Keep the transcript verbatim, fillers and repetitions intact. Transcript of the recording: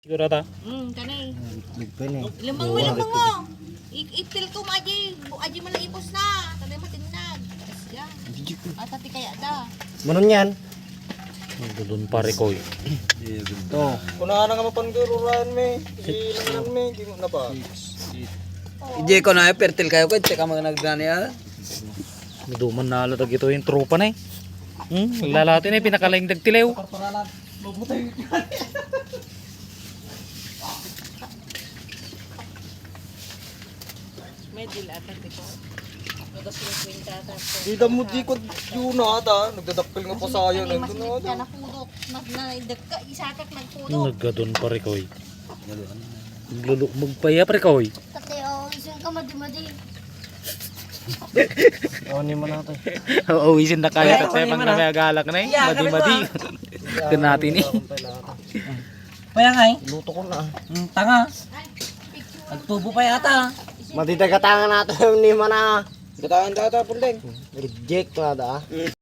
Siguro ta. Hmm, kani. Nagpene. Limang mo, limang mo. I-, ipil ko, maji, bu-, aji man naipos na. Tabi matinnag. Asya. Ata ti kaya da. Manon yan? Ang dudun, pare ko, eh. To. Kuna na nga mapangguro, Ryan, me. Ilangan me, di mo na pa. Ije ko na, fertile kayo, kaya tsaka mga nagdani, ah. Duman na alatag ito yung tropa na, eh. Hmm, lalati na, eh, pinakalaing dagtilew. May dil ata, tiko. Nagas yung kwenta ata. Kita mo, di ko, yun na ata. Nagdadakkel nga pasayan, eh. Mas ito na ata. Ka na pudot. Mas na, dagka, isa ka nagpudot. Naggadon, pare ko, eh. Naglulukmog pa iya, pare ko, eh. Pati, oh, isang ka madi-madi. Awan ni mo na ito. Oo, isin na kaya. Kaya, tatay, awan ni pang mo na. Nagalak na, eh. Iya, madi-madi. Kami pa. Ganati ni. Paya nga, eh. Luto ko na. Hmm, tanga. Nagtubo pa yata. Madidagatangan natin ni mana. Gatangan ka ata, Pundeng. Reject na da.